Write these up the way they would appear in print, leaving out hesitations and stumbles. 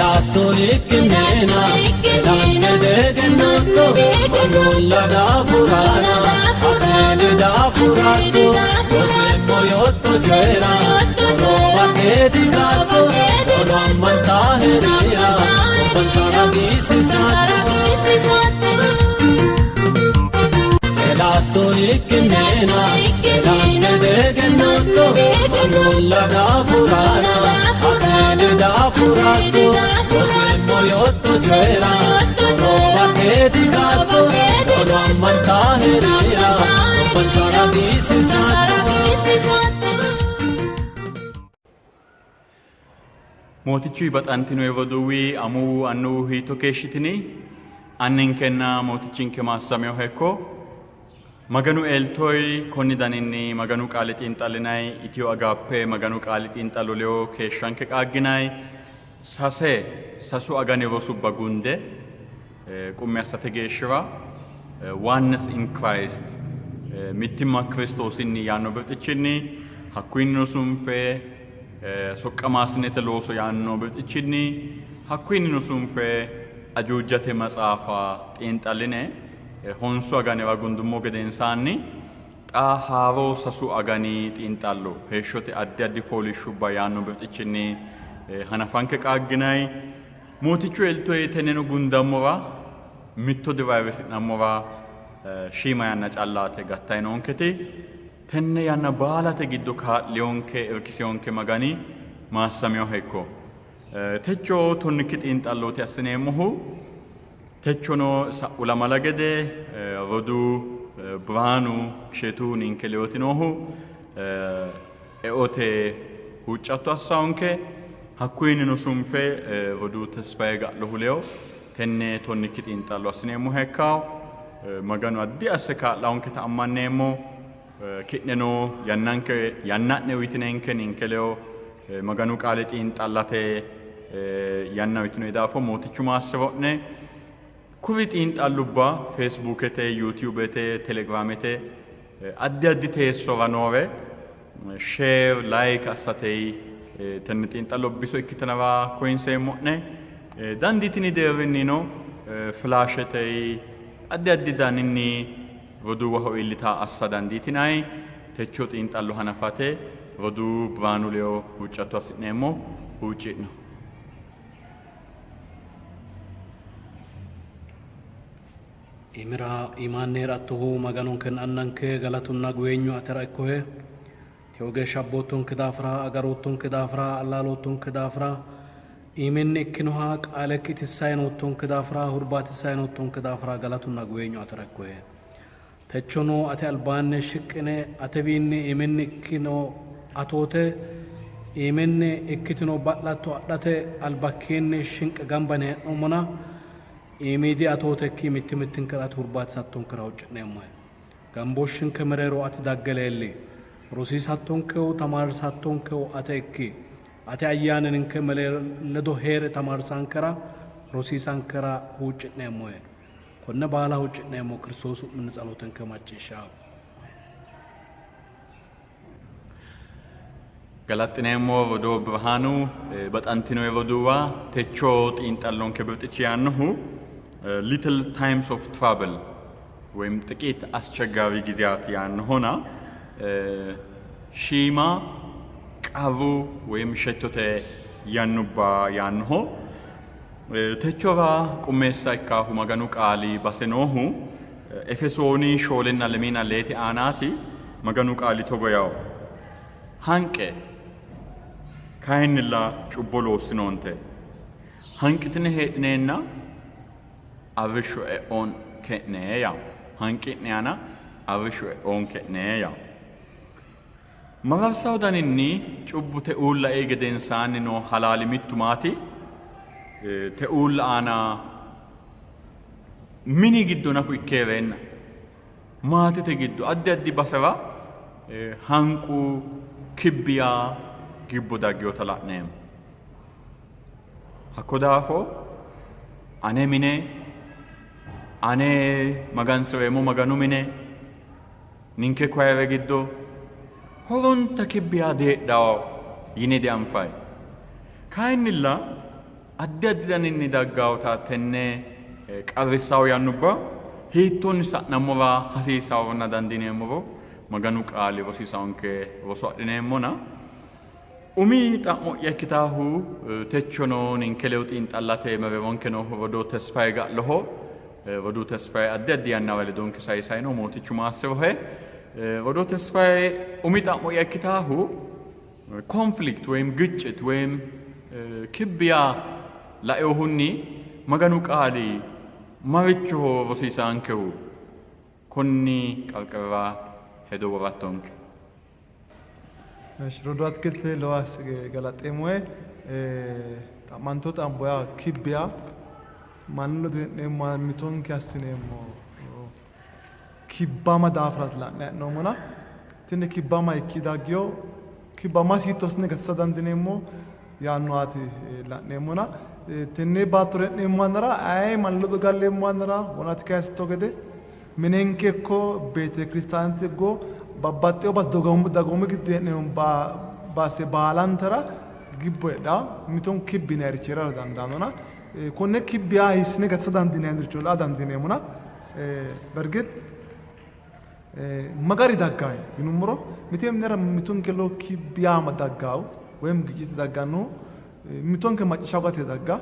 Elatto ikkinnina elante degennootto mannulla daafurana atene daafuratto roseemmo yootto coyira roba keedigatto ono ammantaherira gobbansara giisisatto. Elatto ikkinnina elante degennootto mannulla daafurana atene daafuratto roseemmo yootto coyira roba keedigatto ono ammantaherira gobbansara giisisatto. Mootichu baxantino roduuwi, amuwu, annuwu hiitto keeshshitini? Anninkenna Mootichinke maassaminoha ikko. Maganu eltoyi konni daninni Maganu qaale xiinxallinay Itiyo Agaappe Maganu qaali xiinxallo ledo keeshshanke qaagginay sase sasu agani rosubba gunde qummi assate geeshshira Oneness in Christ mittimma Kiristoosinni yaanno birxichinni hakkuyinnino sunfe Soqqamaasinete looso yaanno birxichinni hakkuyinnino sunfe Ajuujate maxaafa xiinxalline honsu aganira gundummo gedensaanni xa haaro sasu agani xiinxallo heeshshote addi addi fooliishshubba yaanno birxichinni hanafanke qaagginay. Mootichu eltoe tenneno gundammora mitto diro ayirrisi'nammora shiima yanna callaate gattay noonketi. Tenne yanna baalate giddo kaa'liyonke irkisiyonke Magani maassaminoha ikko. Techo tonnikki xiinxallooti assineemmohu. Techono sa'u lamala gede roduu Birhaanu Ishetuhu ninke ledooti noohu. Eote huuccatto assawonke. Hakkuyinnino sunfe roduu Tesfaye Ga'lohu ledo tenne tonnikki xiinxallo assineemmoha ikkawo. Maganu addi asse kaa'lawonketa ammanneemmo. Ki'neno yannanke yanna'ne uyitinenke ninke ledo Maganu qaale xiinxallate yanna uyitinoe daafo Mootichu maassi'ro'ne. Kuri xiinxallubba Feesbuukete, Yuutiyuubete, Telegiraamete addi addi teessora noore share, like assatei tenne xiinxallo biso ikkitinara koyinseemmo'ne. Dandiitini deerrinnino filaashete addi addi daninni roduuwaho iillita assa dandiitinanni. Techo xiinxallo hanafate roduu Birhaanu ledo huuccatto assi'neemmo. Huucci'no. Iimira iimaanni hee'rattohu Maganonkenna Annanke galatunna guweenyu atera ikkohe. Tewo geeshsha abboottonke daafira, agaroottonke daafira, allaaloottonke daafira, iiminni ikkinoha qaalekki itissayi noottonke daafira, hurbaatissayi noottonke daafira galatunna guweenyu atera ikkohe. Techono ate albaanni shiqqine atewiinni iiminni ikkino atoote, iiminni ikkitino ba'latto adhate albakkiinni shinqe gamba yine hee'noommona, iimiidi atootekki mitti mittinkera ati hurbaatisattonkera huucci'neemmohe. Gambooshshinke mereero ati dagge leelli. Rosiisattonkehu, tamaarsattonkehu ate ikki. Ate ayyaani ninke ledo hee're tamaarsankera, rosiisankera huucci'neemmohe. Konne baala huucci'neemmo Kiristoosi su'minni tsalotenke macciishsha. Galaxxineemmo rodoo Birhaanu, baxantino roduuwa, techo xiinxallonke birxichi yaannohu Little Times of Trouble ወይም ጥቂት አስቸጋሪ ጊዜያት ያንሆና shiima qarru ወይም shettote yannubba yaannoho. Techora qummeessa ikkaahu Maganu qaali base noohu Efesooni shoolenna lemiina leete aanaati. Maganu qaali togo yawo: Hanqe, kayinnilla cubbo loossinoonte. Hanqitine heedhineenna arrishsho e'oon ke'ne yawo. Hanqi'ne aana arrishsho e'oon ke'ne yawo. Mararsawo daninni cubbu te uulla ei gedensaanni noo halaali mittu maati? Te uulla aana mini giddo nafu ikkeereenna maatete giddo addi addi basera hanqu kibbi yaa gibbo daggewota la'neemmo. Hakko daafo ane mine ane magansi'reemmo Maganu mine ninke koyere giddo horonta kibbi yaa diheedhawo yine dianfayi. Kayinnilla Addi addi daninni daggaawota tenne qarrissawo yannubba hiittoonni sa'nammora hasiisaworonna dandiineemmoro Maganu qaali rosiisaanke roso adhineemmona. Umi xa'mo'ya ikkitaahu techono ninke ledo xiinxallate mereeronke noohu Rodoo Tesfaye Ga'loho. Roduu Tesfaye addi addi yannara ledonke sayisayino, Mootichu maassirohe. Rodoo Tesfaye, umi xa'mo'ya ikkitaahu conflict ወይም ግጭት ወይም ክብ yaa lainohunni Maganu qaali marichoho rosiisaankehu? Konni qarqarira hedo worattonke. እሺ roduu አትክልት ለዋስ galaxeemmohe. Xa'manto xa'mo yaa kibbi yaa mannu ledo hee'neemmo mimmitonke assineemmo kibbama daafiraati la'nayi hee'noommona tini kibbama hiikki daggeyo, kibbamasi hiitto assine gatisa dandiineemmo yaannohaati la'neemmona. Tenne baattora hee'neemmo yannara aye manni ledo galleemmo yannara wonati kayisitto gede minenke ikko beetekiristaanete ikko babbaxxeyo base dagoomu giddo hee'neemmo base baalantera gibbo heedhawo, miton kibbi yinayirichi heerara dandaannona konne kibbi yaa hiissine gatisa dandiinayiricho la'a dandiineemmona. በእርግጥ magari daggawo yinummoro mite minera mitonke lowo kibbi yaa daggawo ወይም ግጭት daggannohu mitonke macciishsha hoogate dagga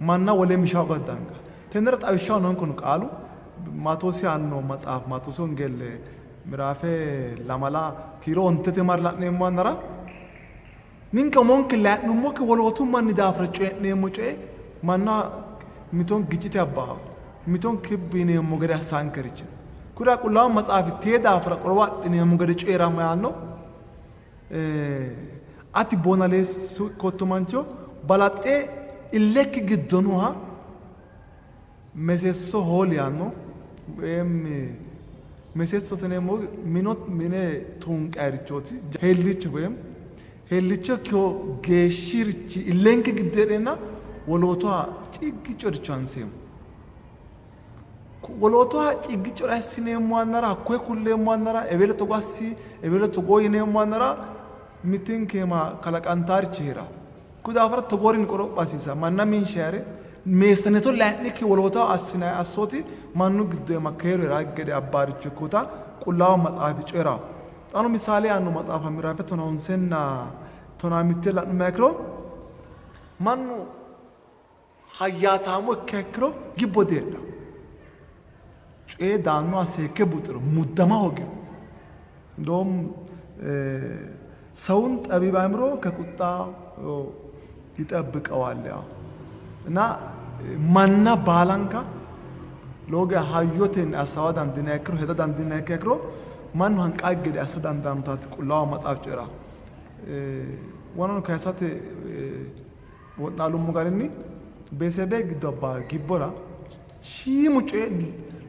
manna wole misha hoogate dagga. Tennera xawishshaho noonkehu qaalu Maatoosi yaanno መጽሐፍ Maatoosi ወንጌል ምዕራፌ lamala kiiro ontete marre la'neemmo yannara ninke umonke la'nummokki wolootu manni daafira coyi'neemmo coye manna miton gicite abbawo, miton kibbi yineemmo gede assankerichi kuri Qullaawu Maxaafi tee daafira qorowo adhineemmo gede coyi'rama yaanno. Ati boonaleessu ikkotto mancho, balaxxe illekki giddo nooha mesesso hooli yaanno. ወይም mesesso yineemmo mino mine tunqayirichooti, heellicho ወይም heellicho ikkiwo geeshshirichi illenke giddo heedheenna wolootuha ciggicoricho hanseemmo. Wolootuha ciggicore assineemmo yannara, hakkoye kulleemmo yannara, ewelo togo assi, ewelo togo yineemmo yannara mittinkeema kalaqantaarichi heera. Kuyi daafira togoorinni qoropha hasiisa. Manna minshaare meessaneeto layi'nikki woloota assinayi assooti mannu giddo iima keeru heeraa gede abbaaricho ikkota Qullaawu Maxaafi coyi'ranno. Xaano ምሳሌ yaanno maxaafa miraafe tonaa honsenna tonaa mitte la'nummoha ikkiro mannu hayyaataamo ikkiha ikkiro gibbo diheedhanno. Coye daannoha seekke buuxiro muddama hoogiro. እንደውም ሰውን ጠቢብ አእምሮ ከቁጣ ይጠብቀዋል። ያው እና manna baalanka lowo geya hayyotenni assaawa dandiinanniha ikkiro, heda dandiinanniha ikkiro mannu hanqaa gede assa dandaannotaati Qullaawu Maxaafi coyi'rannohu. Wonano kayisate wo'naalummo garinni beesebe giddo abbaa gibbora shiimu coyi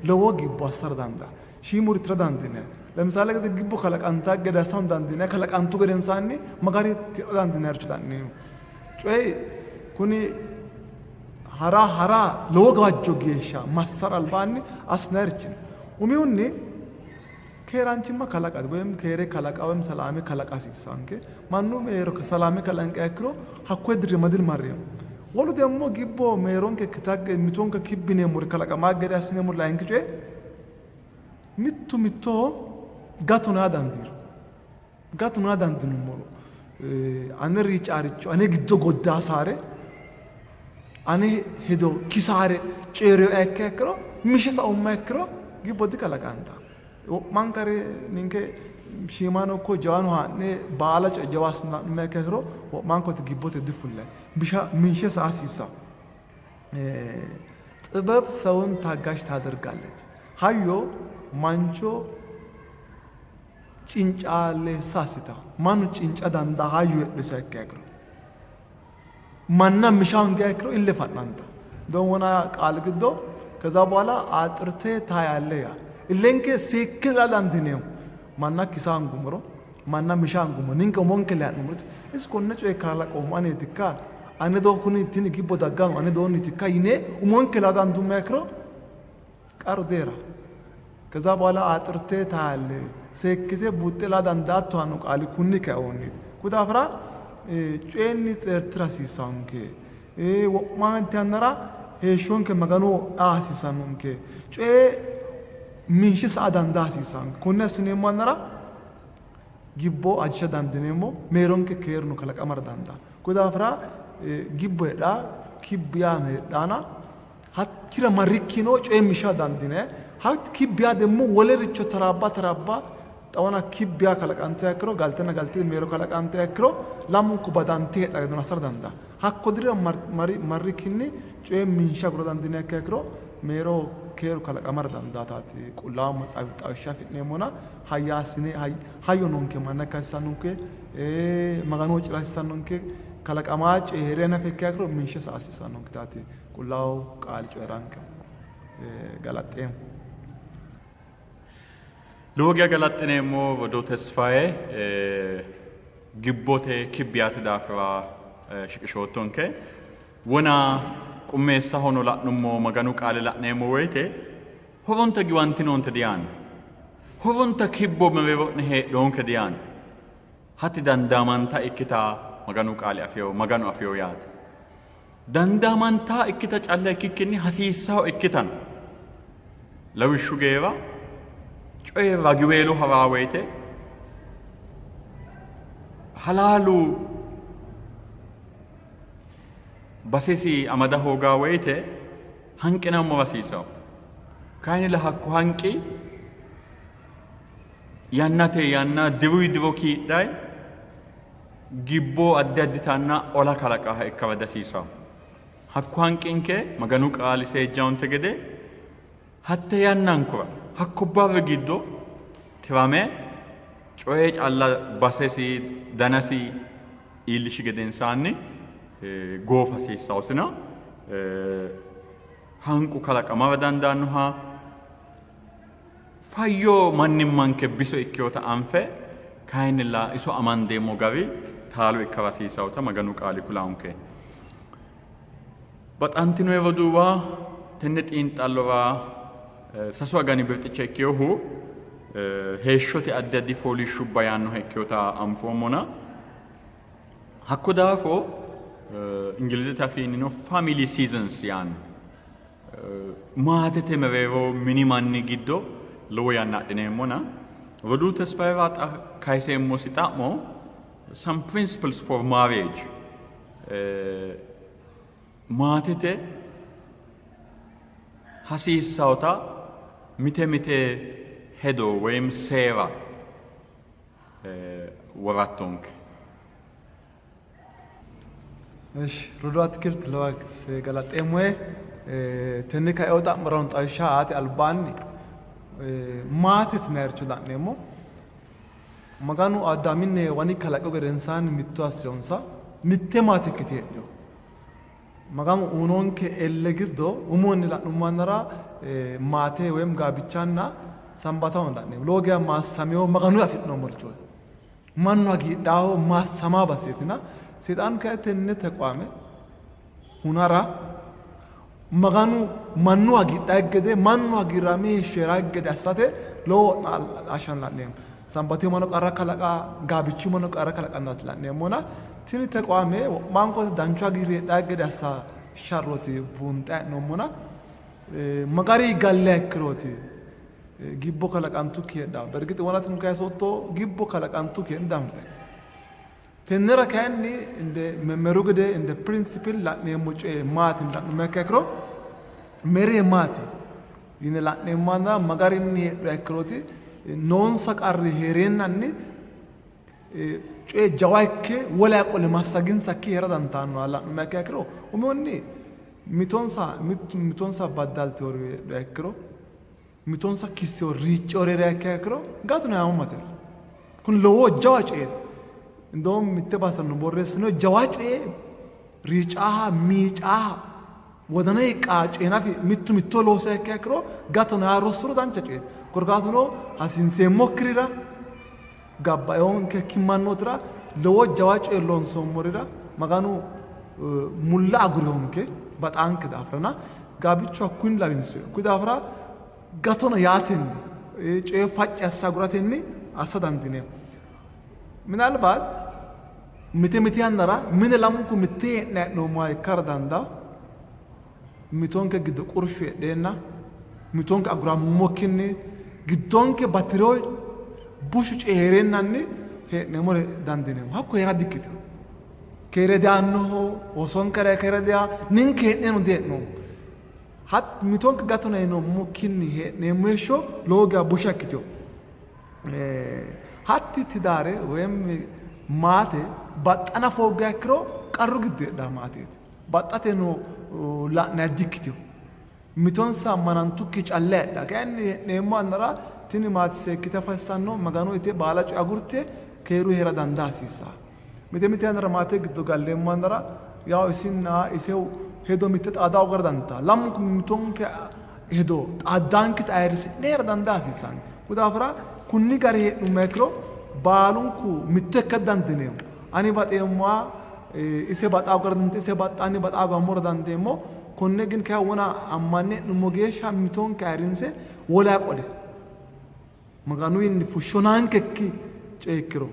lowo gibbo assara dandaanno. Shiimuri tira dandiinanni. ለምሳሌ gibbo kalaqantaa gede assa dandiinanni, kalaqantu gedensaanni magari tira dandiinanniricho la'neemmo. Coyi kuni hara hara lowo gawajjo geeshsha massara albaanni assinayirichi no. Umihunni keeraanchimma kalaqate ወይም keere kalaqa ወይም ሰላame kalaqa hasiissanke. Mannu mereero ሰላame kalanqiha ikkiro hakkoye dirima dimarreemmo. Wolu ደግሞ gibbo mereeronke ikkita mitonke kibbineemmori kalaqamaa gede assineemmori layinki coyi mittu mittoho gatona yaa dandiiro, gatona yaa dandiinummoro ane riicaaricho ane giddo goddaasaare ane hedo kisaare coyi'rinoha ikkiha ikkiro mishe saumma ikkiro gibbo dikalaqantanno. Wo'mankare ninke shiimano ikko jawano haa'ne baala coye jawa assine la'nummoha ikkiha ikkiro wo'mankoti gibbote difullayi. Minshe sa'a hasiissanno. ጥበብ ሰውን ታጋሽ ታደርጋለች። Hayyo mancho cincaaleessa assitawo. Mannu cinca dandaa hayyo heedhesiha ikkiha ikkiro manna misha hoongiha ikkiro ille fa'nantawo. እንደውም wona qaali giddo ከዛ በኋላ አጥርተህ ታያለህ ያ illenke seekkine la'a dandiineemmo. Manna kisa hoongummoro, manna misha hoongummoro, ninke umonke layi'nummoro isi konne coye kalaqoommohu aneetikka, ane doo kuni tini gibbo daggannohu ane doonniitikka yine umonke la'a dandiinummoha ikkiro qarru diheeranno. ከዛ በኋላ አጥርተህ ታያለህ, seekkite buuxxe la'a dandaatto yaanno qaali kunni kainohunniiti. Kuyi daafira coyinni xeertira hasiissannonke. Wo'mante yannara heeshshonke Magano aa hasiissannonke. Coye minshe sa'a dandaa hasiissannonke. Konne assineemmo yannara gibbo ajisha dandiineemmo, mereeronke keeruno kalaqamara dandaanno. Konni daafira gibbo heedhaa, kibbi yaano heedhaana hakkira marrikkino coye misha dandiinanni. Hatti kibbi yaa demmo wolericho taraabba taraabba xawana kibbi yaa kalaqantuha ikkiro galtenna galtete mereero kalaqantuha ikkiro lamunku badante heedha gedeno assara dandaanno. Hakko dirira marrikkinni coye minsha agura dandiinannikkiha ikkiro mereeroho keeru kalaqamara dandaataati Qullaawu Maxaafi xawishsha afi'neemmona hayyaasine hayyo noonke manna ikka hasiissannonke, Magano huuccira hasiissannonke, kalaqamaa coyi hee're nafa ikkiha ikkiro minshe sa'a hasiissannonketaati Qullaawu qaali coyi'ranke. Galaxxeemmo. Lowo geya galaxxineemmo Rodoo Tesfaye gibbote kibbiyaate daafira shiqishoottonke. Wona qummeessahono la'nummo Maganu qaale la'neemmo woyite horonta giwantinoonte diyaanno. Horonta kibbo mereero'ne heedhoonke diyaanno. Hatti dandaamanta ikkita Maganu qaali afeyo, Maganu afeyo yaate. Dandaamanta ikkita calla ikkikkinni hasiissaho ikkitano. Lawishshu geera coye ragiweelu haraa woyite halaalu basesi amada hoogaa woyite hanqinammo hasiisawo. Kayinnilla hakku hanqi yannate yanna diruyi diro kiidhayi gibbo addi additanna ola kalaqaha ikkara dihasiisawo. Hakku hanqinke Maganu qaali seejjawonte gede hatte yannankura hakko barri giddo tirame coye calla basesi danasi iillishi gedensaanni goofa hasiissawosina hanqu kalaqamara dandaannoha fayyo mannimmanke biso ikkinota anfe kayinnilla iso amandeemmo gari taalo ikkara hasiisawota Maganu qaali kulaonke. Baxantino roduuwa tenne xiinxallora sasu agani birxicha ikkinohu heeshshote addi addi fooliishshubba yaannoha ikkinota anfoommona hakko daafo Ingilizete afiinnino family seasons yaanno maatete mereero mini manni giddo lowo yanna adhineemmona Roduu Tesfayera xa kayiseemmosi xa'mo some principles for marriage maatete hasiissawota mite mite hedo woyim seera worattonke. እሺ Roduu Atikilt lowo galaxeemmohe. Tenne kaeo xa'mora xawishsha aate albaanni maatete yinanniricho la'neemmo. Maganu Addaaminna Heewani kalaqo gedensaanni mitto assiyonsa mitte maate ikkite heedhino. Maganu uyinonke elle giddo umonni la'nummo yannara maate woyim gaabichanna sambataho la'neemmo. Lowo geya maassameyo Maganu afi'noommorichooti. Mannu hagiidhaaho maassamaa baseetina Seexaanu kayi tenne tequame hunara Maganu mannu hagiidhaa gede mannu hagiirraame heeshsho heeraa gede assate lowo wo'naalsha la'neemmo. Sambatiyo mannu qarra kalaqa gaabichu mannu qarra kalaqannaati la'neemmona tini tequame wo'mankote danchu hagiirri heedhaa gede assa sharrooti buunxe hee'noommona magari galle ikkirooti gibbo kalaqantukki heedhaa. Bergix wonatin kayisootto gibbo kalaqantukki heedhi danfe. Tennera kayinni እንደ መመሩ gede እንደ principle la'neemmo coye maati la'nummoha ikkiha ikkiro meree maati yine la'neemmonna magarinni heedhuha ikkirooti noonsa qarri heereennanni coye jawa ikke wolewa qole massaginsakki heera dandaannoha la'nummoha ikkiha ikkiro umihunni mitonsa mitonsa baddalteori heedhuha ikkiro mitonsa kissewori riicceori heeriha ikkiha ikkiro gatona yaamamatella. Kuni lowo jawa coyeeti. እንደውም mitte baseno borreessino jawa coye riicaaha miicaaha wodana hiiqqaa coye nafi mittu mitto loosiha ikkiha ikkiro gatona yaa rossuro dancha coyeeti. Korkaatuno hasiinseemmokkirira gabbaeyonkekki mannootira lowo jawa coye loonsoommorira Maganu mulla agurihonke baxaanke daafirana gaabichu hakkunni lawinsoe. Hakkuyi daafira gatona yaatenni coye facci assa aguratenni assa dandiineemmo. ምናልባት Mite mite yannara mine lamunku mitte hee'ne hee'noommoha ikkara dandawo. Mitonke giddo qurshu heedheenna mitonke agurammokkinni giddonke bati'rino bushu coyi hee'reennanni hee'neemmore dandiineemmo. Hakko hee'ra dikkitino. Keere diaannoho, oosonkera keere dia, ninke hee'neeno dihee'noommo. Hat mitonke gatona yinoommokkinni hee'neemmo heeshsho lowo geya busha ikkitino. Hatti tidaare woyim maate baxxana fooggiha ikkiro qarru giddo heedhanno maateeti. Baxxateno la'nanni dikkitino. Mitonsa ammanantukki calla heedhanno. Kayinni hee'neemmo yannara tini maate seekkite afa hasiissanno. Maganu ite baala coye agurte keeru hee'ra dandaa hasiissanno. Mite mite yannara maate giddo galleemmo yannara yaw isinna ise hedo mitte xaada hoogara dandiitanno. Lamunku mimmitonke hedo xaaddankita ayirrisi'ne hee'ra dandaa hasiissanno. Konni daafira kunni gari hee'nummoha ikkiro baalunku mitto ikka dandiineemmo. Ani baxeemmoha ise baxa hoogara dandiitanno, ise baxxa ani baxa hoogammora dandeemmo. Konne gin kayi wona ammanne hee'nummo geeshsha mimmitonke ayirrinse wolewa qole Maganuwiinni fushshonaankekki coye ikkiro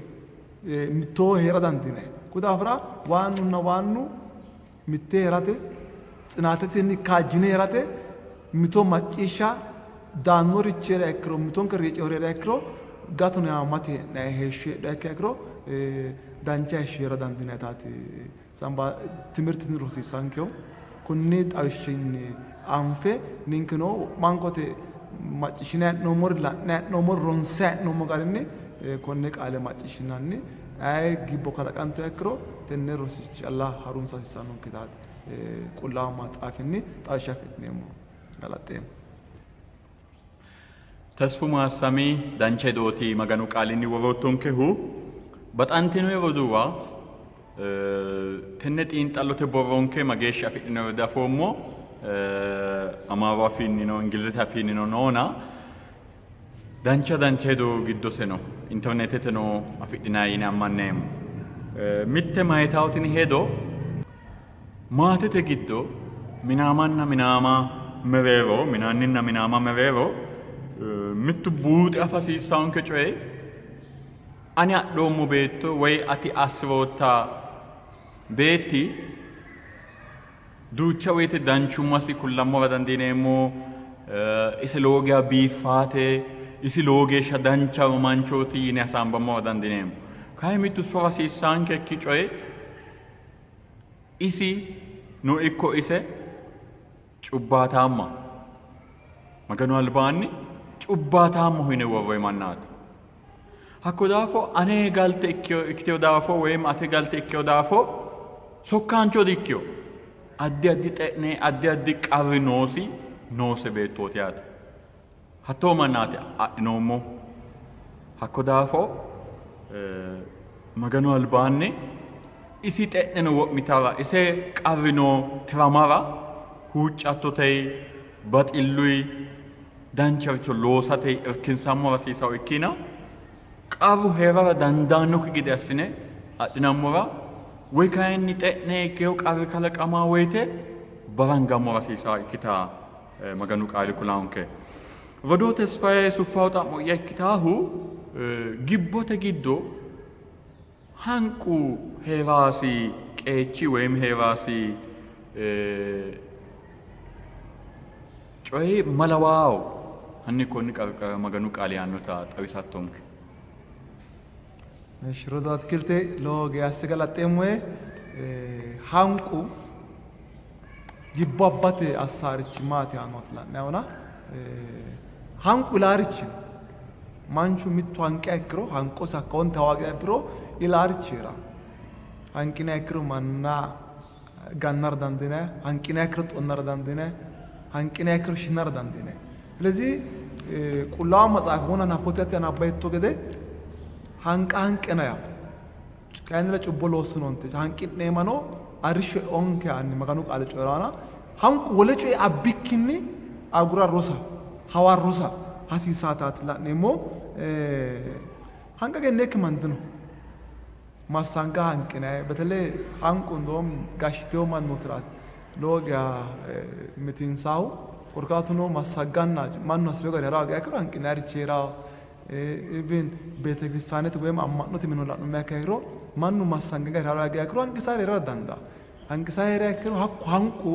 mittoo hee'ra dandiinanni. Konni daafira waannunna waannu mitte hee'rate tsinaatetenni kaajjine hee'rate mito macciishsha daannorichi hee'riha ikkiro mitonke riiceori hee'riha ikkiro gatona yaamamate hee'nanni heeshsho heedhuha ikkiha ikkiro dancha heeshsho hee'ra dandiinannitaati samba timirte rosiissankehu. Kunni xawishshinni anfe ninkeno wo'mankote macciishshinanni hee'noommori la'nanni hee'noommori ronsanni hee'noommo garinni konne qaale macciishshinanni aye gibbo kalaqantuha ikkiro tenne rosichi calla harunsa hasiissannonketaati Qullaawu Maxaafinni xawishsha afi'neemmo. Galaxxeemmo. Tasfu Maassami dancha hedooti Maganu qaalinni woroottonkehu. Baxantino roduuwa, tenne xiinxallote borronke mageeshsha afidhinoro diafoommo. Amaaru afiinnino Ingilizete afiinnino noona dancha dancha hedo giddose no. Interneeteteno afidhinanni yine ammanneemmo. Mitte mayitawo tini hedo maatete giddo minaamanna minaama mereero, minaanninna minaama mereero mittu buuxe afa hasiissaanke coyi ani adhoommo beetto woy ati assi'rootta beetti duucha woyite danchummasi kullammora dandiineemmo. Ise lowo geya biiffaate, isi lowo geeshsha dancha manchooti yine hasaambammora dandiineemmo. Kayi mittu soro hasiissaankekki coyi isi no ikko ise cubbaataamma Maganu albaanni cubbaataammaho yine worroyi mannaati. Hakko daafo ane galte ikkiteyo daafo woyim ate galte ikkiteyo daafo sokkaancho dikkino. Addi addi xe'ne, addi addi qarri noosi noose beettooti yaate. Hattoo mannaati adhinoommo. Hakko daafo Maganu albaanni isi xe'neno wo'mitara, ise qarrino tiramara huuccattote baxilluyi dancharicho loosate irkinsammora hasiisawo ikkina qarru hee'rara dandaannokki gede assine adhinammora woy kayinni xe'ne ikkeyo qarri kalaqamaa woyite barangammora hasiisawo ikkita Maganu qaali kulaanke. Rodoo Tesfaye Suffawo xa'mo'ya ikkitaahu gibbote giddo hanqu hee'rasi qeechi woyim hee'rasi coyi malawaawo. Hanni konni qarqara Maganu qaali yaannota xawisattonke. እሺ rodoo Atkilte lowo geya asse galaxxeemmohe. Hanqu gibbo abbate assaarichi maati yaannoha la'nayihuna hanqu ilaarichi no. Manchu mittu hanqiha ikkiro hanqosi hakkawonte hawaaqiha ikkiro ilaarichi hee'ranno. Hanqiniha ikkiro manna gannara dandiinanni, hanqiniha ikkiro xonnara dandiinanni, hanqiniha ikkiro shinara dandiinanni. ስለዚህ Qullaawu Maxaafi wona nafote ati anabbaitto gede hanqa hanqena yaa kayinnilla cubbo loossinoonte hanqi'neemano arrishsho e'oonke yaanni Maganu qaali coyi'raana hanqu wole coye abbikkinni agura rosa hawa rosa hasiissaataati la'neemmo. Hanqa genneekki mandino massanga hanqinayi በተለይ hanqu እንደውም gashshiteyo mannootiraati lowo geya mitiinsaahu korkaatuno massagganna mannu hasi'rino gari hara hoogiha ikkiro hanqinayirichi hee'rawo. Even beetekiristaanete woyim amma'note mine la'nummoha ikkiro Mannu massange gari hara ikkiro hanqisaa heerara dandaa. Hanqisaa heeraa ikkiro hakku hanqu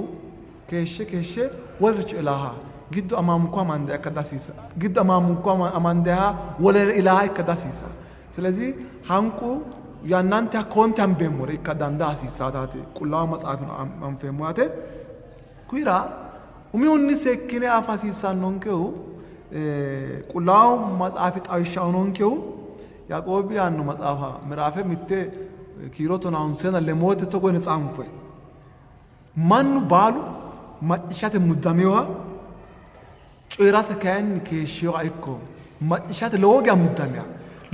keeshshe keeshshe wolericho ilaaha giddo amaamukko amandeha ikka dasiisa giddo amaamukko amandeha wolere ilaaha ikka dasiisa. ስለዚህ hanqu yannante hakkonte hambeemmore ikka dandaa hasiissaataati qullaawa maxaafino anfeemmo yaate. Kuyira umihunni seekkine afa hasiissannonkehu qullaawu maxaafi xawishsha uyinonkehu Yaaqoobi yaanno maxaafa miraafe mitte kiiro tonaa honsenna lemoote togo yine tsaanfoyi. Mannu baalu macciishshate muddaminoha coyi'rate kayinni keeshshinoha ikko. Macciishshate lowo geya muddamiha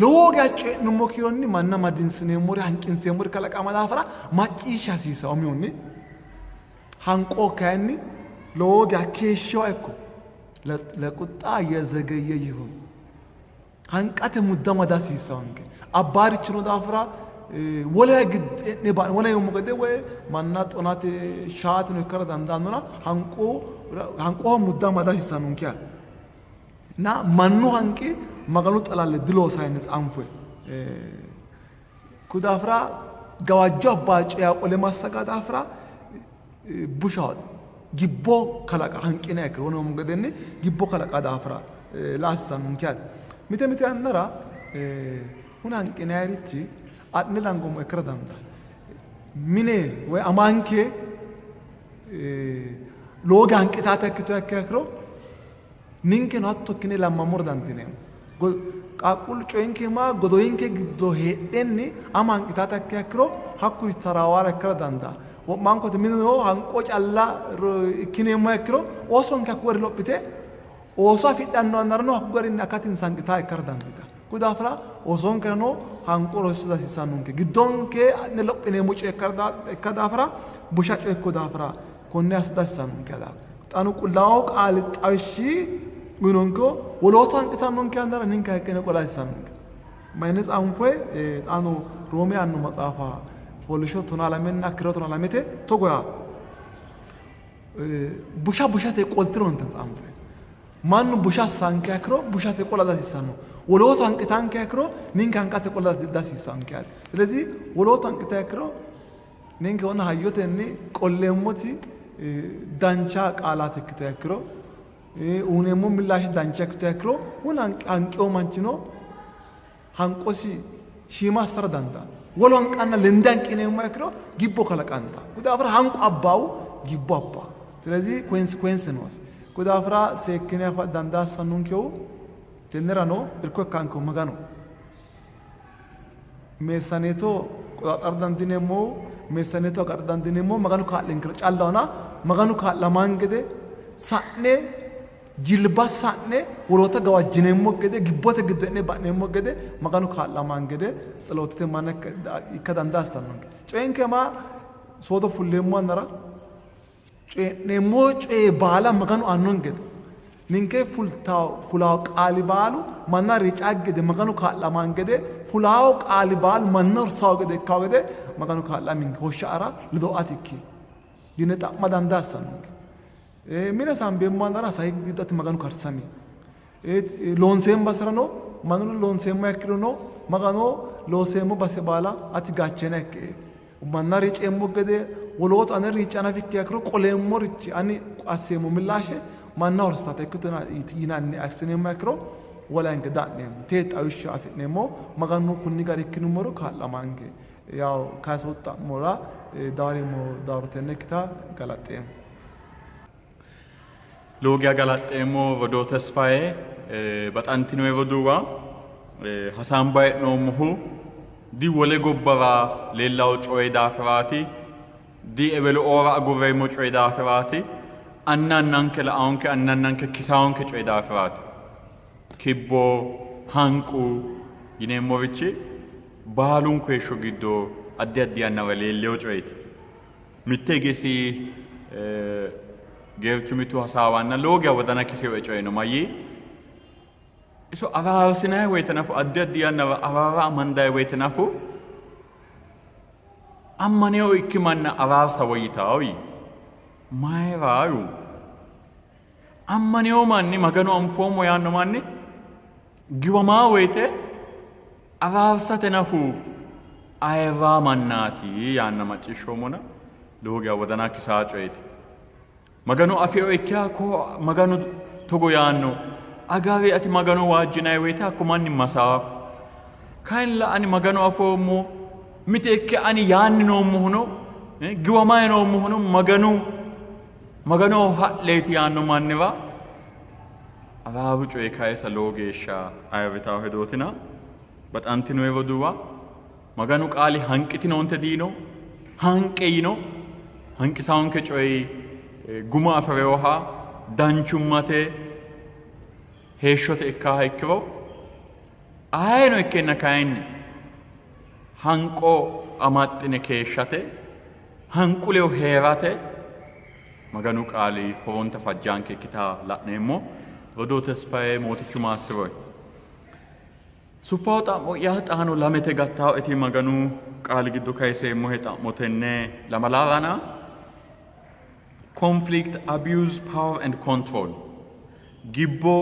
lowo geya coyi'nummo kiironni manna madinsineemmori hanqinseemmori kalaqama daafira macciishsha hasiissanno umihunni. Hanqo kayinni lowo geya keeshshinoha ikko. ለቁጣ የዘገየ ይሁን hanqate muddama dihasiissannonke abbaarichino daafira wole gidde wole yoommo gede woy manna xonate shaatino ikkara dandaannona hanqo hanqoho muddama dihasiissannonke እና mannu hanqi maganu xalalle diloosanni tsaanfoyi ku daafira gawajjo abbaa coyaa qole massaga daafira busha gibbo kalaqa hanqine ikkiro wone gedenni gibbo kalaqa daafira la hasiissannonke yaate. Mite mite yannara kuni hanqinayirichi adhine dangoommo ikkara dandaanno. Mine woy amanke lowo geya hanqitaata ikkituha ikkiha ikkiro ninkeno hatto ikkine lammammora dandiineemmo. Qaaqquullu coyinke ma godowinke giddo heedhenni ama hanqitaata ikkiha ikkiro hakkuri taraawara ikkara dandaanno. Wo'mankote mineno hanqo calla ikkineemmoha ikkiro oosonke hakku gari lophite ooso afidhanno yannarano hakku garinni akatinsa hanqitaa ikkara dandiitanno. Kuyi daafira oosonkerano hanqo rosiisa hasiissannonke. Giddonke adhine lophineemmo coye ikka daafira busha coye ikko daafira konne assa dihasiissannonke. Xaano qullaawu qaali xawishshi uyinonkeho wolootu hanqitannonke yannara ninke hanqine qola hasiissannonke. Mayine tsaanfoyi xaano Roome yaanno maxaafa fooliishsho tonaa lamenna kiiro tonaa lamete togo yaa busha bushate qoltinoonte tsaanfoyi. Mannu busha assankeha ikkiro bushate qola dihasiissanno. Wolootu hanqitankeha ikkiro ninke hanqate qola dihasiissannonke yaate. ስለዚህ wolootu hanqitaha ikkiro ninke wona hayyotenni qolleemmoti dancha qaalaati ikkituha ikkiro uyineemmo millaashi dancha ikkituha ikkiro wona hanqewo manchino hanqosi shiima assara dandaanno. Wolu hanqanna lende hanqineemmoha ikkiro gibbo kalaqantanno. Kuyi daafira hanqu abbaahu gibbo abbaa. ስለዚህ consequence noosi. Kuyi daafira seekkine afa dandaa hasiissannonkehu tennerano irko ikkankehu Maganu. Meessaneeto qoxaxara dandiineemmohu meessaneeto agadha dandiineemmohu Maganu kaa'linkero callahona Maganu kaa'lamaan gede sa'ne jilba sa'ne woloota gawajjineemmo gede gibbote giddo e'ne ba'neemmo gede Maganu kaa'lamaan gede tselotete manna ikka dandaa hasiissannonke. Coyinke maa soodo fulleemmo yannara coyi'neemmo coye baala Maganu aannon gede ninke fultawo fulawo qaali baalu manna ricaa gede Maganu kaa'lamaan gede fulawo qaali baalu manna horsawo gede ikkawo gede Maganu kaa'laminke hoshsha'ara ledo ati ikki yine xa'ma dandaa hasiissannonke. Mine hasaambeemmo yannara sahi giddo ati Maganu karsami. Loonseemmo baserano Maganu loonseemmoha ikkirono Magano looseemmo base baala ati gaachena ikke manna riceemmo gede wolootu ane riica nafikkiha ikkiro qoleemmorichi ani asseemmo millaashe manna horsate ikkitona yinanni assineemmoha ikkiro wolanke da'neemmo tee xawishsha afi'neemmo Maganu kunni gari ikkinummoro kaa'lamanke yaw kayisootto xa'mora dawareemmo dawaro tenne ikkita galaxxeemmo. Lowo geya galaxxeemmo rodoo Tesfaye baxantinoe roduuwa hasaambayi hee'noommohu di wole gobbara leellawo coyi daafiraati di ewelo''oora agurreemmo coyi daafiraati anna annanke la'aonke anna annanke kisaonke coyi daafiraati. Kibbo hanqu yineemmorichi baalunku heeshsho giddo addi addi yannara leelleyo coyeeti. Mitte higesi geerchu mitu hasaawanna lowo geya wodana kiseyoe coyi no mayyii iso araarsinayi woyite nafu addi addi yannara araara amandayi woyite nafu ammaneyo ikki manna araarsa woyyitawo yii. Mayira yuu. Ammaneyo manni Magano anfoommo yaanno manni giwamaa woyite araarsate nafu Ayirraa mannaati yaanna macciishshoommona lowo geya wodana kisaa coyeeti. Maganu afeyo ikkiha ko Maganu togo yaanno agari ati Magano waajjinanni woyite hakko manni masaa. Kayinnilla ani Magano afoommo mite ikke ani yaanni noommohuno giwamayi noommohuno Maganu Maganoho ha'leeti yaanno manniwa araaru coye kayisa lowo geeshsha ayirritawo hedootina baxantinoe roduuwa Maganu qaali hanqitinoonte diino hanqe yino hanqisaonke coyi guma afi'reyoha danchummate heeshshote ikkaaha ikkiro ayeno ikkeenna kayinni hanqo amaxxine keeshshate hanqu ledo hee'rate Maganu qaali horonta fajjaanke ikkita la'neemmo. Rodoo Tesfaye Mootichu maassiroe. Suffawo xa'mo'ya xaano lamete gattaoeti Maganu qaali giddo kayiseemmohe xa'mo tenne lamalarana conflict, abuse, power and control gibbo,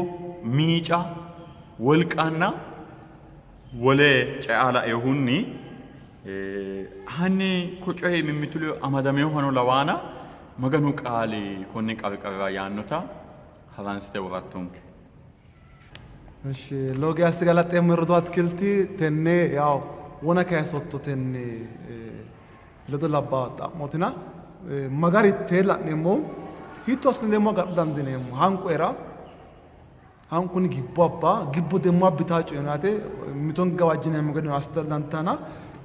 miica, wolqanna wole cea lainohunni hanni ko coyi mimmitu ledo amadameyohano lawaana Maganu qaali konni qarqarira yaannota haransite worattonke. እሺ ሎጊ አስገላጤ ምርዶ አትክልቲ tenne ያው wona kayisootto tenne ledo labbaa xa'mootina magaritte la'neemmo hiitto assine demmo agadha dandiineemmo hanqu era hanquni gibbo abba gibbo demmo abbitaa coyi yaate miton gawajjineemmo gede assita dandiitana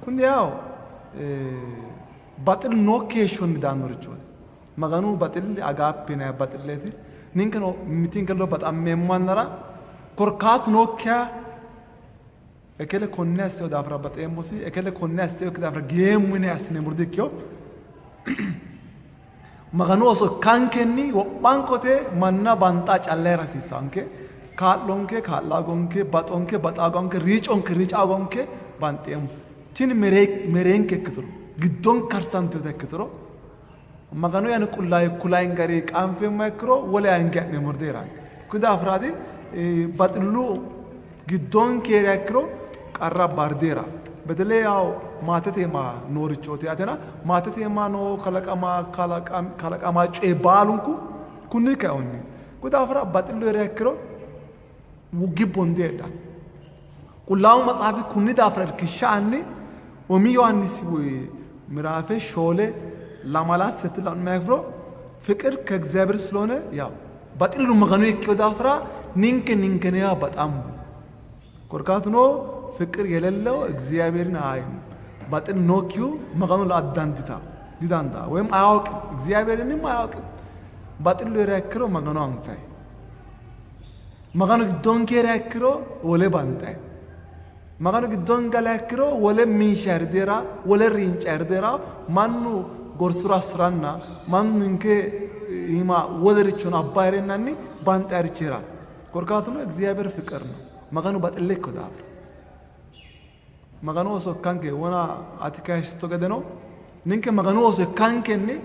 kuni yaw baxillu nookki heeshshonni daannorichooti Maganu baxilli agaappe yinanni baxilleeti ninkeno mimmitinke ledo baxammeemmo yannara korkaatu nookkiha ekele konne asseyo daafira baxeemmosi ekele konne asseyo daafira giweemmo yine assineemmori dikkino Maganu ooso ikkankenni wo'mankote manna banxa calla heera hasiissanke kaa'lonke kaa'laagonke baxonke baxaagonke riiconke riicaagonke banxeemmo tini mereenke ikkituro giddonke karsantinota ikkituro Maganu yaani qullaawi kulayin gari qaanfeemmoha ikkiro wole yanke ha'neemmori diheeranno. Kuyi daafiraati baxillu giddonke heeriha ikkiro qarra abbaari diheeranno. Betele yaw maatete iima noorichooti yaatena maatete iima noo kalaqama kalaqama coyi baalunku kunni kainohunniiti. Kuyi daafira baxillu heeriha ikkiro gibbo diheedhanno. Qullaawu Maxaafi kunni daafira irkishsha aanni umi Yohaannisi ምዕራፍ 4 lamala sette la'nummoha ikkiro ፍቅር ከእግዚአብሔር ስለሆነ ያው baxillu Maganu ikkino daafira ninke ninkenewa baxammo. Korkaatuno ፍቅር የሌለው እግዚአብሔርን አያይም። baxillu nookkihu Maganu la'a didandaa ወይም አያውቅም፣ እግዚአብሔርንም አያውቅም። Baxillu heeriha ikkiro Magano anfayi. Maganu giddonke heeriha ikkiro wole banxayi. Maganu giddonke galiha ikkiro wole minshaari diheeraa, wole riincaari diheeraa, mannu gorsuro assiranna mannu ninke iima wolerichono abba heereennanni banxayirichi heeranno. Korkaatuno እግዚአብሔር ፍቅር ነው። Maganu baxille ikkino daafira. Maganu ooso ikkanke wona ati kayisitto gedeno ninke Maganu ooso ikkankenni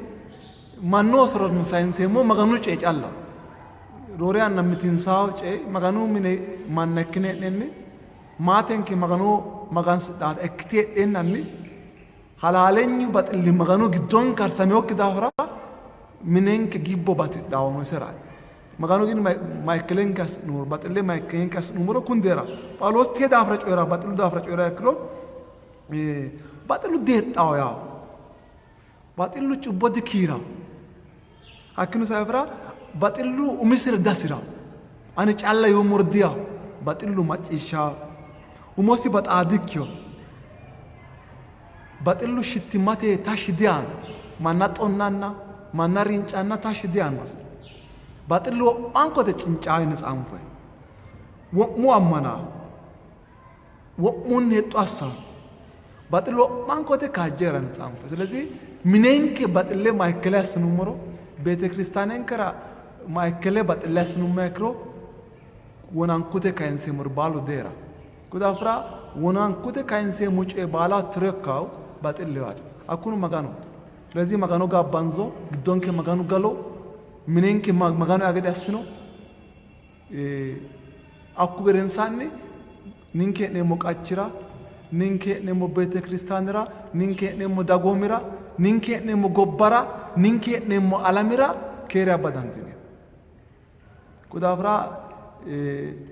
mannu oosora sayinseemmo Maganu coye callaho. Roore yanna mitiinsawo coye Maganu mine manna ikkine hee'nenni maatenke Magano magansidhaata ikkite heedheennanni halaalenyu baxilli Maganu giddonke karsameokki daafira minenke gibbo batidhawo iseraati. Maganu ግን maayikkelenke assi'nummoro baxille maayikkelenke assi'nummoro kun deera Phaawuloos tee daafira coyiraa baxillu daafira coyiraa ikkiro baxillu deexxawo yawo baxillu cubbo dikiirawo hakkino saafira baxillu umisira dasirawo ani calla yuummoro diyawo baxillu macciishshawo umosi baxaa dikkiyo baxillu shittimmate tashshi diyaanno manna xonnanna manna rincanna tashshi diyaannosi baxillu wo'mankote cincaawo yine tsaanfoyi wo'mu ammanaa wo'munni hexxo assawo baxillu wo'mankote kaajje heeranno tsaanfoyi ስለዚህ minenke baxille maayikkele assinummoro beetekiristaanenkera maayikkele baxille assinummoha ikkiro wonankute kayinseemmori baalu diheeranno. Kuyi daafira wonankute kayinseemmo coye baala tiro ikkawo baxilleho yaate. Hakkuno Maganoho. ስለዚህ Magano gaabbanzo giddonke Maganu galo minenke Maganu yaa gede assino hakku gedensaanni ninke hee'neemmo qachira Ninke hee'neemmo beete kiristaanira, ninke hee'neemmo dagoomira, ninke hee'neemmo gobbara, ninke hee'neemmo alamira keere abba dandiineemmo. Ko daafira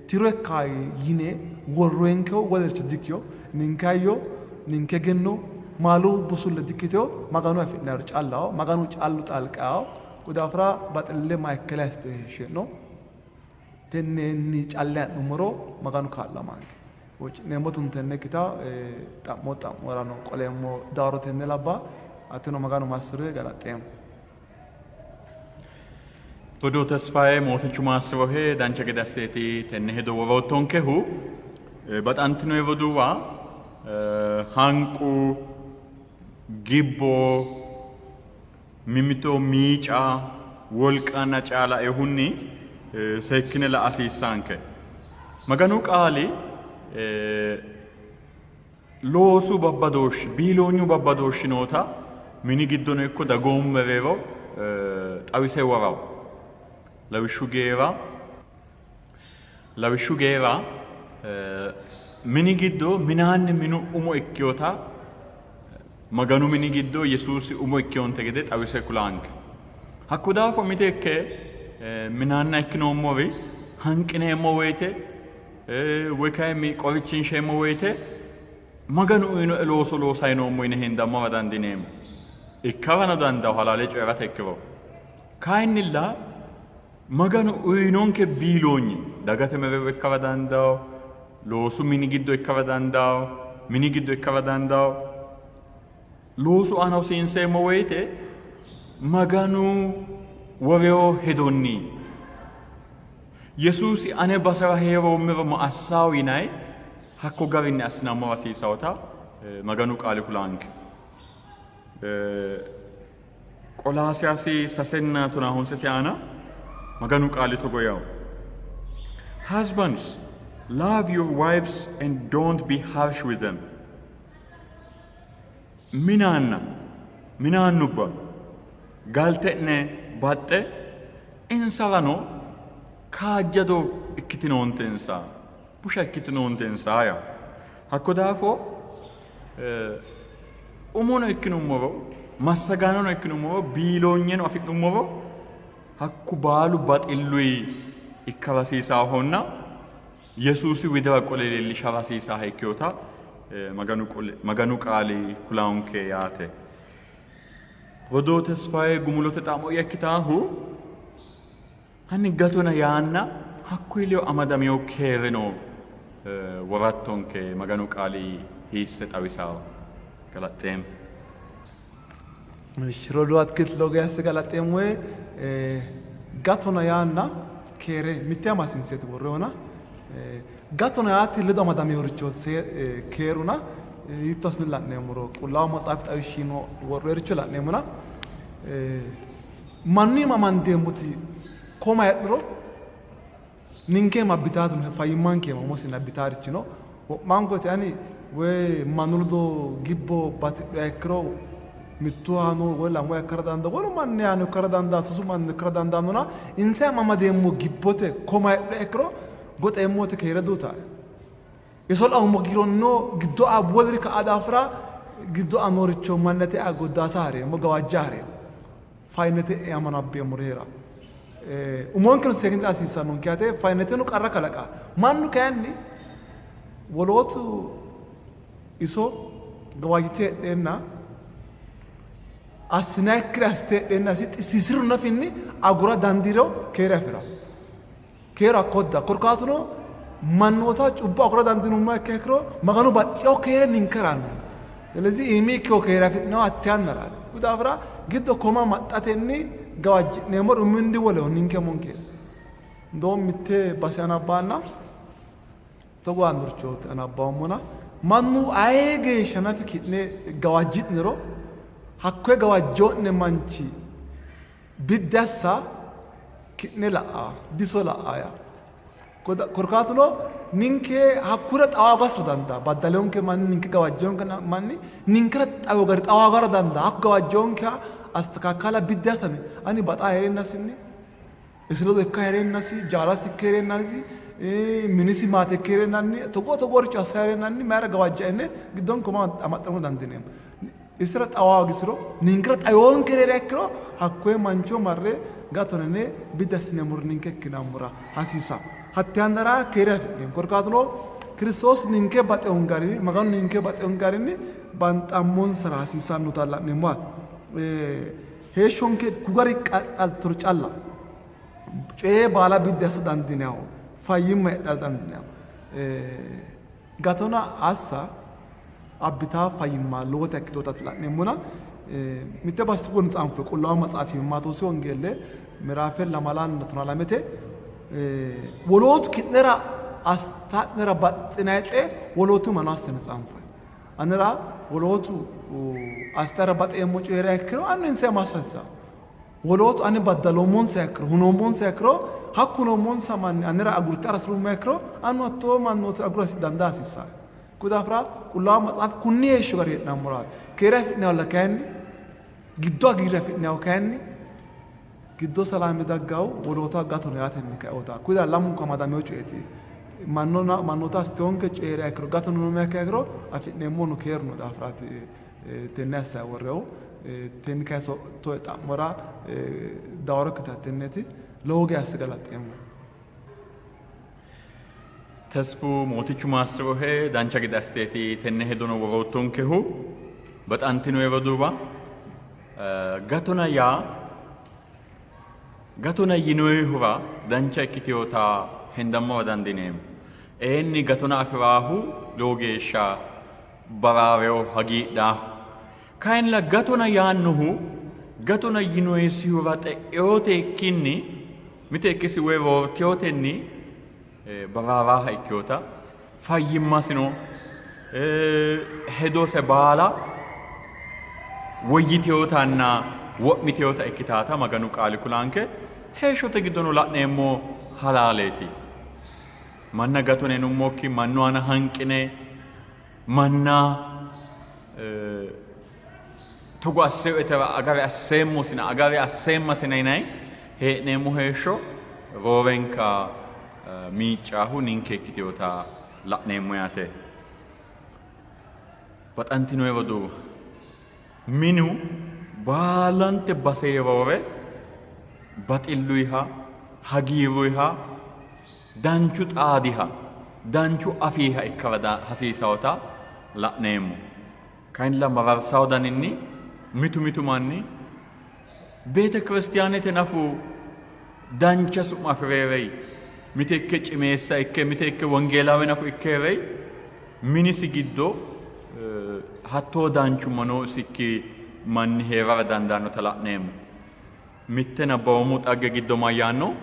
tiro ikka yine worroyenkeho wolericho dikkiyo ninke hayyo ninke egenno maalu busulle dikkiteyo Maganu afi'nayori callaho Maganu callu xalqaho. Ko daafira baxille mayikkele assite heeshshe'no tennenni calle ha'nummoro Maganu kaa'lamanke. Huucci'neemmo tenne ikkita xa'mo xa'morano qoleemmo dawaro tenne labba atino Maganu maassi'rohe galaxxeemmo. Rodoo Tesfaye Mootichu maassi'rohe dancha gede assiteeti tenne hedo woroottonkehu. Baxantino roduuwa hanqu, gibbo, mimmito miica, wolqanna caala ehunni seekkine la''a hasiissanke. Maganu qaali loosu babbadooshshi, biiloonyu babbadooshshi noota mini giddono ikko dagoomu mereero xawise worawo. Lawishshu geera lawishshu geera mini giddo minaanni minu umo ikkiyota Maganu mini giddo Yesuusi umo ikkiyonte gede xawise kulaanke. Hakko daafo miteekke minaanna ikkinoommori hanqineemmo woyite woy kayinni qorichinsheemmo woyite Maganu uyinoe looso loosayi noommo yine hendammora dandiineemmo. Ikkarano dandawo halaale coyi'rate ikkiro. Kayinnilla Maganu uyinonke biiloonyi dagate mereero ikkara dandawo, loosu mini giddo ikkara dandawo, mini giddo ikkara dandawo. Loosu aana hosiinseemmo woyite Maganu worewo hedonni Yesuusi ane basera hee'roommero ma assawo yinayi hakko garinni assinammora hasiisawota Maganu qaali kulanke. Qolaasiyaasi 3 13 aana Maganu qaali togo yawo. Husbands, love your wives and don't be harsh with them. Minaanna, minaannubba, galte'ne baxxe, insarano kaajjado ikkitinoontensa, busha ikkitinoontensa yaa. Hakko daafo umono ikkinummoro, massagaanono ikkinummoro, biiloonyeno afi'nummoro hakku baalu baxilluyi ikkara hasiisaahonna Yesuusi widira qole leellishara hasiisaaha ikkeyota Maganu qaali kulaonke yaate. Rodoo Tesfaye gumulote xa'mo'ya ikkitaahu hanni gatona yaanna hakkuyi ledo amadamiyo keereno worattonke Maganu qaali hiisse xawisawo? Galaxxeemmo. እሺ rodoo አትክልት lowo geeshsha galaxxeemmohe. Gatona yaanna keere mitte amasinseeti worrehona gatona yaate ledo amadameworicho keeruna hiitto assine la'neemmoro Qullaawu Maxaafi xawishshino worroyericho la'neemmona mannu iima amandeemmoti koma heedhuro ninke iima abbitaatino fayyimmanke iima umose abbitaarichi no. Wo'manko woyte ani woy mannu ledo gibbo batidhuha ikkiro mittuhano woy lamuha ikkara dandaanno, wolu mannihano ikkara dandaanno, sasu manni ikkara dandaannona insa iima amadeemmo gibbote koma heedhuha ikkiro goxeemmo woyte keere duutae. Iso laummo kiironno giddo woliri ka'a daafira giddo nooricho mannate goddaasa hareemmo, gawajja hareemmo. Fayinete amano abbeemmori hee'ra. Umonkeno seekkine hasiissannonke yaate fayineteno qarra kalaqa. Mannu kayinni wolootu iso gawajjite heedheenna assinayikkire assite heedheenna isi xissiisiru nafinni agura dandiiro keere afi'ra. Keeru hakko da korkaatuno mannoota cubbo agura dandiinummoha ikkiha ikkiro Maganu baxxeyo keere ninkera aannonke. ስለዚህ iimi ikkeyo keere afi'neemmo hatte yannaraati. Hakkuyi daafira giddo koma maxxatenni gawajji'neemmori uminni woleho ninke umonkeeti. Ndoo mitte base anabbaanna togo yaannorichooti anabbawummona mannu aye geeshsha nafi ki'ne gawajji'niro hakkoye gawajjo'ne manchi biddi assa ki'ne la'a diso la'a yaa. Korkaatuno ninke hakkura xawawo gasira dandaa baddaleyonke manni ninke gawajjeyonke manni ninkera xawo gari xawawo gara dandaa hakku gawajjeyonkeha astakakkala biddi assane ani baxaa heerennasinni Isi ledo ikka hee'reennasi, jaalasi ikke hee'reennasi, minisi maate ikke hee'reennanni, togoo togooricho assa hee'reennanni mayira gawajjaene giddonke umo amaxxinamo dandiineemmo. Isira xawa hoogisiro, ninkera xawoonkere hee'riha ikkiro, hakkoye mancho marre gatona yine biddi assineemmori ninke ikkinammora hasiisanno. Hatte yannara keere afi'neemmo. Korkaatuno Kiristoosi ninke baxeon garinni, Maganu ninke baxeon garinni banxammonsara hasiisannota la'neemmo. Heeshshonke gari qaxxalturo calla coye baala biddi assa dandiinannihu, fayyimma heedhara dandiinannihu. Gatona assa abbitaa fayyimma lowota ikkitinotaati la'neemmona mitte base togoonni tsaanfoyi Qullaawu Maxaafi Maatoosi Wongeelle miraafe lamalanna tonaa lamete wolootu ki'nera assita'nera baxxinanni coye wolootu mano assine tsaanfoyi. Anera wolootu assitara baxeemmo coyi heeriha ikkiro annu insa ma assa hasiissanno? Wolootu ani baddaloommonsaha ikkiro, hunoommonsaha ikkiro, hakku hunoommonsa manni anera agurte hasi'rummoha ikkiro, anu hattoo mannoota agura dandaa hasiissanno. Hakkuyi daafira Qullaawu Maxaafi kunni heeshsho gari hee'nammoraati. Keere afi'nannihulla kayinni, giddo hagiirre afi'nannihu kayinni, giddo salaame daggahu woloota gatona yaatenni kainohunniiti. Hakkuyi daafira lamunku amadamino coyeeti. Mannona mannoota assitewonke coyi heeriha ikkiro gatona yinummoha ikkiro afi'neemmohuno keeru noo daafiraati tenne assayi worrehu. Tenne kayisoottoe xa'mora dawaro ikkitawo tenneeti. Lowo geya asse galaxxeemmo. Tesfu Mootichu maassi'rohe, dancha gede assiteeti tenne hedono woroottonkehu. Baxantinoe roduuwa, gatona yaa gatona yinoyihura dancha ikkitinota hendammora dandiineemmo. Eenni gatona afi'raahu lowo geeshsha baraareho, hagiidhaaho. Kayinnilla gatona yaannohu gatona yinoyisihura xe'eyote ikkinni mite ikkisi woy roorteyotenni baraaraaha ikkinota fayyimmasino hedose baala woyyiteyotanna wo'miteyota ikkitaata Maganu qaali kulanke heeshshote giddono la'neemmo halaaleeti. Manna gatona yinummokki mannu aana hanqine manna togo asseetera agare asseemmosina agare asseemmasina yinanni hee'neemmo heeshsho roorenka miiccaahu ninke ikkiteyota la'neemmo yaate. Baxantinoe roduuwa, minu baalante base roore baxilluyiha, hagiirruyiha, danchu xaadiha, danchu afiiha ikkara hasiisawota la'neemmo. Kayinnilla mararsawo daninni mitu mitu manni beete kiristiyaanete nafu dancha su'ma afi're reyi, mite ikke cimeessa ikke, mite ikke wongeelaawe nafu ikke reyi, minisi giddo hattoo danchumma noosikki manni hee'rara dandaannota la'neemmo. Mitte nabbawammo xagge giddo mayyaanno?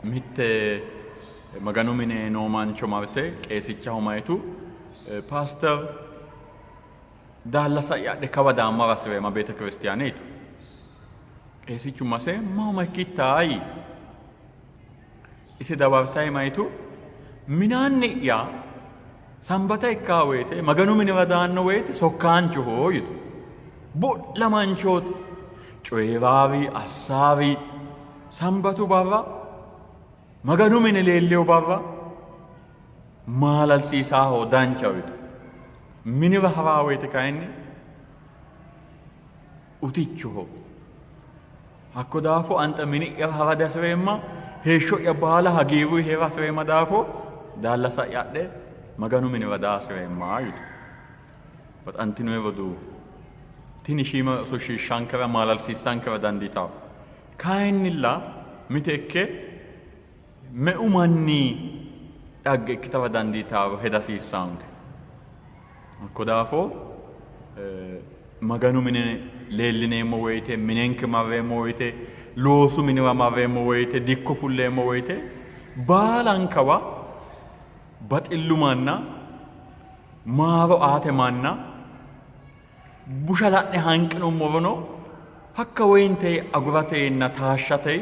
Mitte Maganu mine noo mancho marte qeesichaho mayitu, Paaster daallasa'ya adhe kawa daammara hasi'reemma beetekiristiyaane yitu. Qeesichu mase maama ikkittaa yii. Ise dawartayi mayitu, minaanni'ya sambata ikkaa woyite Maganu minira daanno woyite sokkaanchoho yitu. Bu'la manchooti, coyi'raari, assaari, sambatu barra Maganu mine leelliyo barra maalalsiisaaho danchaho yitu. Minira haraa woyite kayinni utichoho. Hakko daafo anxa mini'yara hara dihasi'reemma, heeshsho'ya baala hagiirruyi hee'ra hasi'reemma daafo daallasa'ya adhe Maganu minira daa hasi'reemma yitu. Baxantinoe roduuwa, tini shiima ososhshiishshankera maalalsiissankera dandiitanno. Kayinnilla miteekke meu manni dhagge ikkitara dandiitaro heda hasiissaanke. Hakko daafo Maganu mine leellineemmo woyite, minenke marreemmo woyite, loosu minira marreemmo woyite, dikko fulleemmo woyite baalankawa baxillu manna, maaro aate manna, busha la'ne hanqinummorono hakka woyinte aguratenna taashshate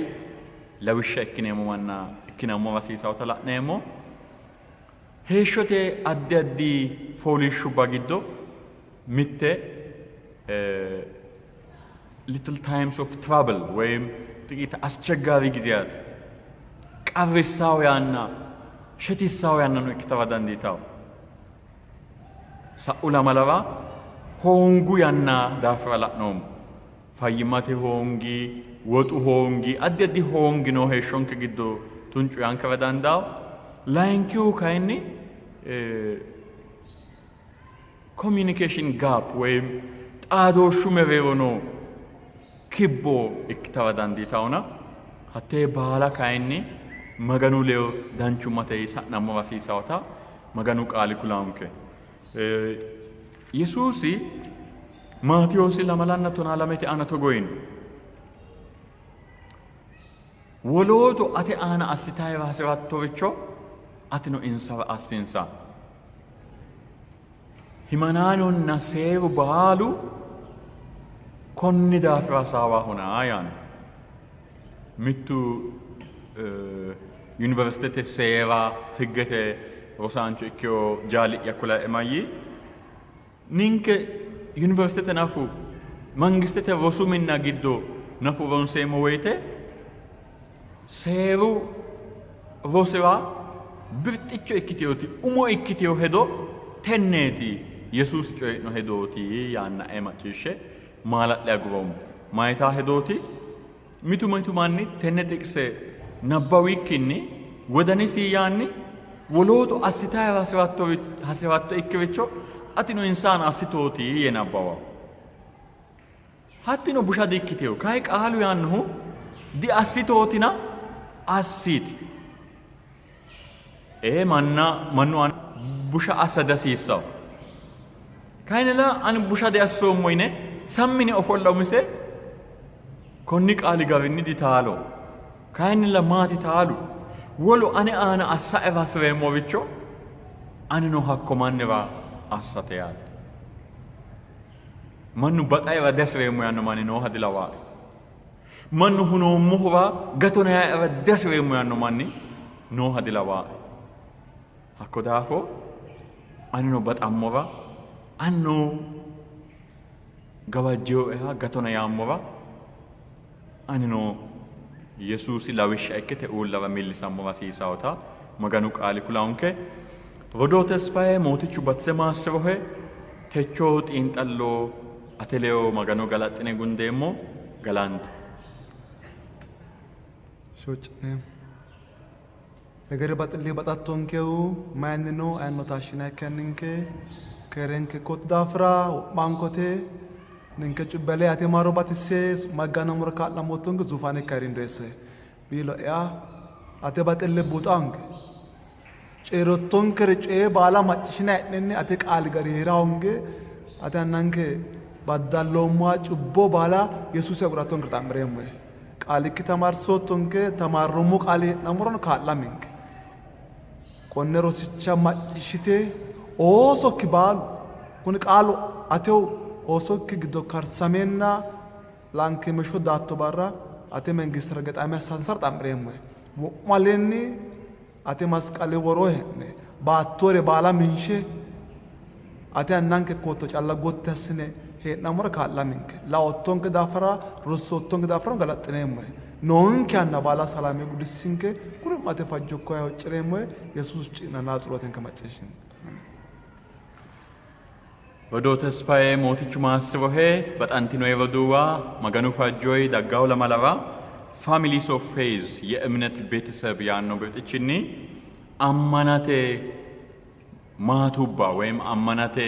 lawishsha ikkineemmo manna ikkinammora hasiisawota la'neemmo. Heeshshote addi addi fooliishshubba giddo mitte Little Times of Trouble woyim ጥቂት አስቸጋሪ ጊዜያት qarrissawo yaanna shetissawo yaannano ikkitara dandiitawo. Sa'u lamalara hoongu yanna daafira la'noommo. Fayyimmate hoongi, woxu hoongi, addi addi hoongi noo heeshshonke giddo tuncu yaankera dandawo. Layinkihu kayinni communication gap ወይም xaadooshshu mereero noo kibbo ikkitara dandiitawona hattee baala kayinni Maganu ledo danchummate sa'nammora hasiisawota Maganu qaali kulaanke. Yesuusi Maatiyoosi 12 aana togo yiino: wolootu ate aana assitahera hasi'rattoricho atino insara assinsa. Himanaanonna seeru baalu konni daafira hasaawahona yaanno. Mittu yuniversitete seera higgete rosaancho ikkewo jaali'ya kulae mayyi ninke yuniversitete nafu mangistete rosu minna giddo nafu ronseemmo woyite seeru rosira birxicho ikkiteoti umo ikkitewo hedo tenneeti Yesuusi coyi'no hedooti yaannae macciishshe maala'le aguroommo. Mayitaa hedooti? Mitu mitu manni tenne xiqise nabbawikkinni wodanisi yaanni wolootu assitahera hasiratto ikkiricho atino insa aana assitooti yee nabbawawo. Hattino busha di''ikkitewo, kayi qaalu yaannohu diassitootina assiiti. Ee manna mannu aana busha assa dihasiissawo. Kayinnilla ani busha diassoommo yine sammi yine ofolla umise konni qaali garinni ditaalo. Kayinnilla maati taalu? Wolu ane aana assaera hasi'reemmoricho anino hakko mannira assate yaate. Mannu baxaera dihasi'reemmo yaanno manni nooha dilawaae. Mannu hunoommohura gatona yaaera dihasi'reemmo yaanno manni nooha dilawaae. Hakko daafo anino baxammora, anino gawajjinoeha gatona yaammora, anino Yesuusi lawishsha ikkite uullara millisammora hasiisaawota Maganu qaali kulaanke. Rodoo Tesfaye Mootichu batise maassirohe. Techo xiinxallo ate ledo Magano galaxxine gundeemmo. Galanto. Huucci'neemmo. Hegere baxilli baxattonkehu mayinnino ayino taashshinayikki Anninke keerenke ikkootto daafira wo'mankote ninke cubbele ate maaro batisse su'ma ganammora kaa'lamoottonke zuufaanekki ayirrindoyessohe. Biilo'ya ate baxille buuxanke coyi'roottonkere coye baala macciishshine hee'nenni ate qaali gari hee'ra hoonge ate annanke baddalloommoha cubbo baala Yesuusi agurattonkere xa'mireemmohe. Qaalikki tamaarsoottonke tamaarroommo qaali hee'nammorano kaa'laminke. Konne rosicha macciishshite oosokki baalu kuni qaalu atew oosokki giddo karsameenna laankeemesho daatto barra ate mangistera gexaame assansara xa'mireemmohe. Wo'malenni ate masqale woroo hee'ne baattore baala minshe ate annanke kootto calla gotti assine hee'nammora kaa'laminke. Laoottonke daafira rossoottonke daafira galaxxineemmohe. Noonke anna baala salaame gudissinke kuni ate fajjo ikko huuccireemmohe Yesuus ci'nana ጸሎቴን macciishshin. Rodoo Tesfaye Mootichu maassirohe. Baxantinoe roduuwa Maganu fajjoyi daggawo lamalara Families of Faith የእምነት ቤተሰብ yaanno birxichinni ammanate maatubba ወይም ammanate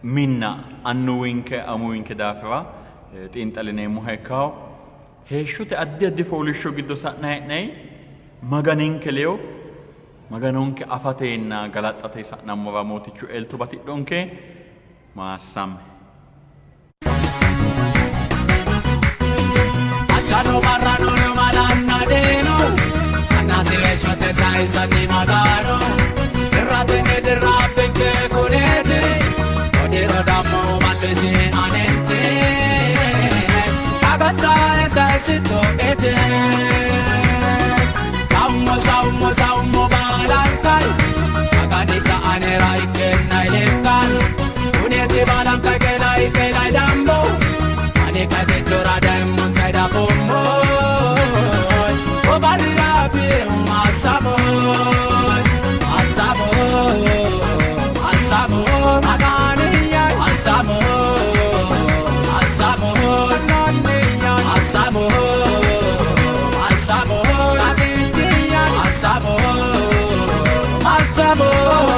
minna annuwinke amuwinke daafira xiinxallineemmoha ikkawo. Heeshshote addi addi fooliishsho giddo sa'nayi hee'nayi Maganinke ledo Maganonke afateenna galaxxate sa'nammora Mootichu elto batidhonke. Maassamme. Ashano barrano ne malanna deeno annasi heeshshote sayinsanni Magano dirratenni dirrabbinke kuneeti odiro dammo mallisi anetti agattae sayisitto ete saummo saummo saummo baalankai maganita anera ikkenna ilekkan kuneeti baalankai kelai kelai dambo ani katechoora daimon kaidafommo. Samo.